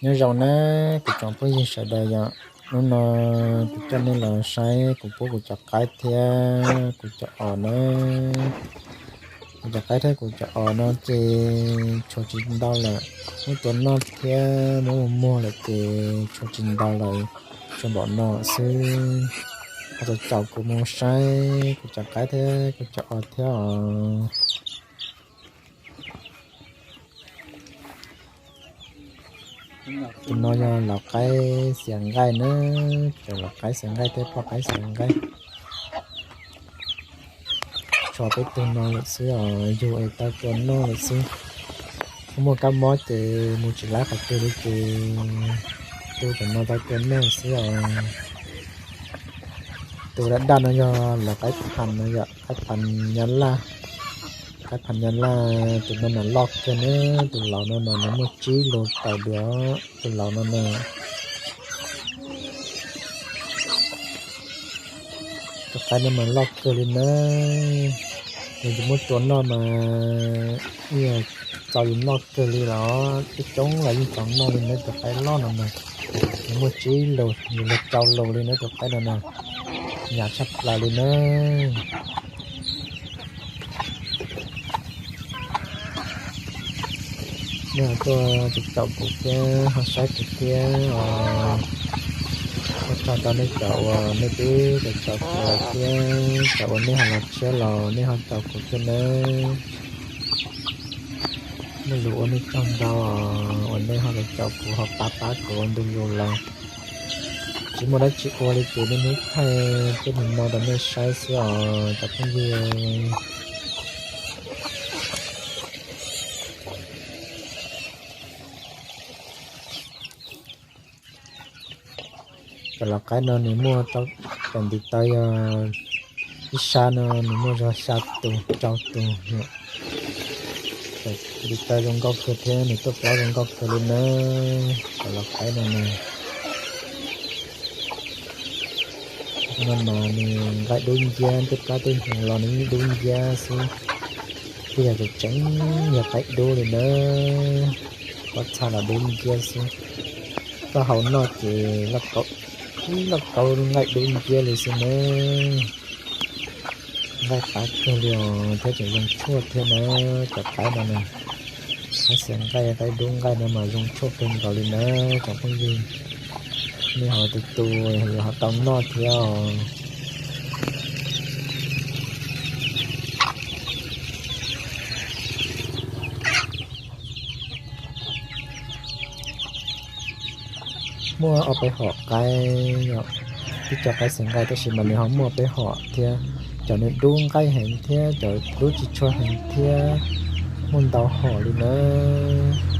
Nyob zoo na kuv tsoom phooj ywg sawv daws yom, hnub no kuv coj nej los saib kuv pub kuv cov qaib thiab kuv cov os na. Kuv cov qaib thiab kuv cov os no ces tshuav tsis ntau lawm, muab tua noj thiab muab mus muag lawm ces tshuav tsis ntau lawm, tshuav npaum no xwb. Ho caum kuv mus saib kuv cov qaib thiab kuv cov os thiab os. Tus no yog lawv qaib xiav nqaij na, cov lawv qaib xiav nqaij thiab poj qaib xiav nqaij. Tshuav peb tug no lawm xwb os, yug es tau tua noj lawm xwb. Muaj kab mob ces mus tsis laib qhov twg li ces tu cov no tau tua noj xwb os. Tus daj daj no yog lawv qaib phav no yom, qaib phav Nyab Laj. Qaib phav Nyab Laj tus no mas loj kawg na, tus laus no mas nws muaj tsib lus tawm diam, tus laus no na. Tus qaib no mas loj kawg li na, nws tsis muab tua noj mas ib yam txaus yus noj kawg li los coob coob los yeej txaus noj li na. Tus qaib loj no mas nws muaj tsib lus, nws muaj rau lus li na tus qaib no na, yam tshaj plaws li na. Nej ho tuaj caum kuv thiab ho saib kuv thiab os. Ua tsaug rau nej cov uas nej twb caum kuv lawm thiab cov uas nej ho los tshiab los nej ho caum kuv thiab nawb. Muaj lus ua nej tsaug ntau uas nej ho los caum kuv ho pab pab kuv ua ntu zus los. Tsis muaj dab tsi ua li ces nej hnub thaij tej nim no rau nej saib xwb os cov phooj ywg. Cov lawv qaib no nws muaj, cov ntiv taw yog ib sab no nws muaj zog xya tus rau tus. Ntiv taw zoo nkauj kawg thiab nws tuaj plaub zoo nkauj kawg li na. Cov lawv qaib no na, no mas nws nqaij dub nciab, tej plab tej hnyuv los nws yeej dub nciab xwb. Twb yog tseem tseem yog qaib dub li na, pob txha los dub nciab xwb. Koj haus noj ces loj kaub nqaij dub nciab li xwb na. Nqaij qab kawg li os thiab tseem zoo tshuaj thiab na. Cov qaib no na, qaib xiav nqaij, qaib dub nqaij no mas zoo tshuaj kawg nkaus li na cov phooj ywg. Nej ho tus tus yuav ho tau noj thiab os. Muaj ob peb hom qaib, twb cov qaib xiav nqaij tab sis mas nws ho muaj peb hom thiab. Cov nws dub nqaij heev thiab cov dub tsis tshua heev thiab, muaj ntau hom li nawb.